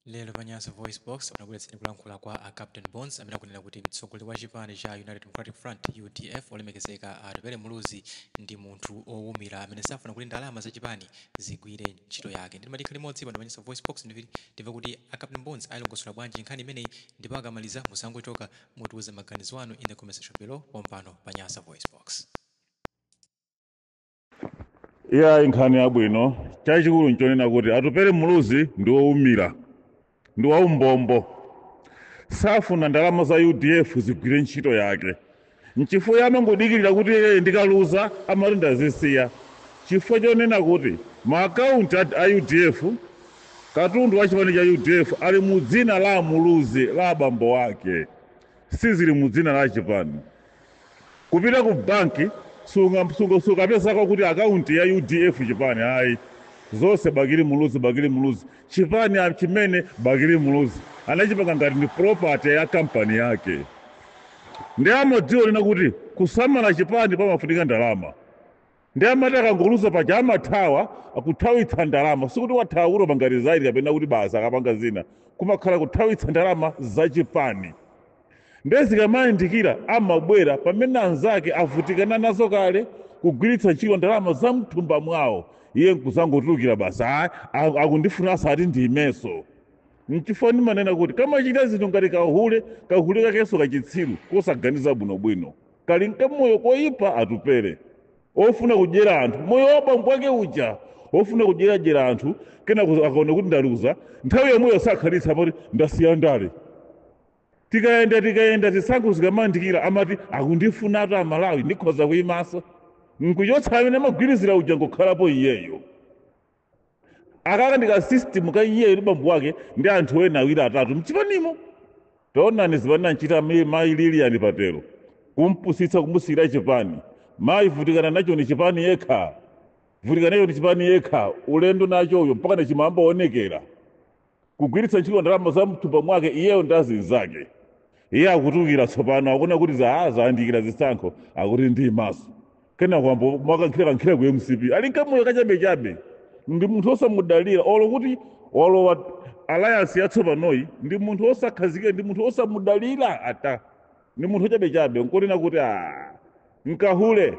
Lero pa Nyasa VoiceBox tinakubweretsani kulankhula kwa a Captain Bones amene akunena kuti mtsogoleri wa chipani cha United Democratic Front, UDF, olemekezeka Atupele Muluzi ndi munthu owumira amene safuna kuti ndalama za chipani zigwire ntchito yake. Ndimati tikhale limodzi pano pa Nyasa VoiceBox ndimve kuti a Captain Bones ayilongosola bwanji nkhani imeneyi, ndipo akamaliza musangochoka, mutiuze maganizo anu in the comment section below pompano pa Nyasa VoiceBox. Iya, nkhani yabwino. Chachikulu nchonena kuti Atupele Muluzi ndi wowumira, ndi waumbombo, safuna ndalama za UDF zigwire ntchito yake. Nchifukwa amangodikirira kuti "Eh, ndikaluza," amati ndazisiya, chifukwa chonena kuti maakaunti a UDF, katundu wa chipani cha UDF ali mu dzina la Muluzi, la abambo ake, sizili mu dzina la chipani. Kupita ku banki sungapezako kuti akaunti ya UDF chipani, ayi. Zonse Bakili Muluzi, Bakili Muluzi. Chipani chimene Bakili Muluzi anachipanga ngati ndi property ya kampani yake, ndi amadziwa lina kuti kusamala chipani pamafunika ndalama. Ndi amati akangoluza paja amathawa, akuthawitsa ndalama. Sikuti wathawa kuti wapanga resign kapena kuti basi akapanga zina, kumakhala kuthawitsa ndalama zachipani. Ndezikamayandikira amabwera pamene anzake avutikana nazo kale kugwiritsa ntchito ndalama za mthumba mwawo, iye nkuzangotulukira basi, "Ayi, akundifuna asati ndiimenso." Nchifukwa ndimanena kuti kamachita zinthu ngati kahule, kahule kakenso kachitsiru kosaganiza bwinobwino, kali nkamoyo koyipa. Atupere ofuna kudyera anthu, moyo wa bambo ake uja ofuna kudyeradyera anthu. Kena akaona kuti ndaluza, nthawi yomweyo sakhalitsa, poti ndasiya ndale. Tikayenda tikayenda, zisankho zikamayandikira, amati akundifunatu Amalawi, ndikhoza kuyimaso, nkuchotsa amene amagwirizira uja, ngokhalapo iyeyo. Akaka ndi ka system ka iyeyo ndi bambo wake ndi anthu ena awiri atatu mchipanimo. Taonani zimene anchita mayi Lilian Patero, kumpusitsa, kumusiyira chipani. Mayi vutikana nacho ni chipani yekha, vutikana nacho ni chipani yekha, ulendo nachoyo mpaka nachimamba onekera kugwiritsa ntchito ndalama za mthumba mwake iyeyo ndi azinzake. Iye akutukira tsopano, akuona kuti zayandikira zisankho, akuti ndi maso kena kwambo mwakankhira kankhira ku MCP. Ali nkamoyo kachabechabe, ndi munthu osamudalira. Olo kuti walowa alliance yatsopanoyi, ndi munthu osakhazikika, ndi munthu osamudalira ata, ndi munthu ochabechabe. Nkonena kuti nkahule.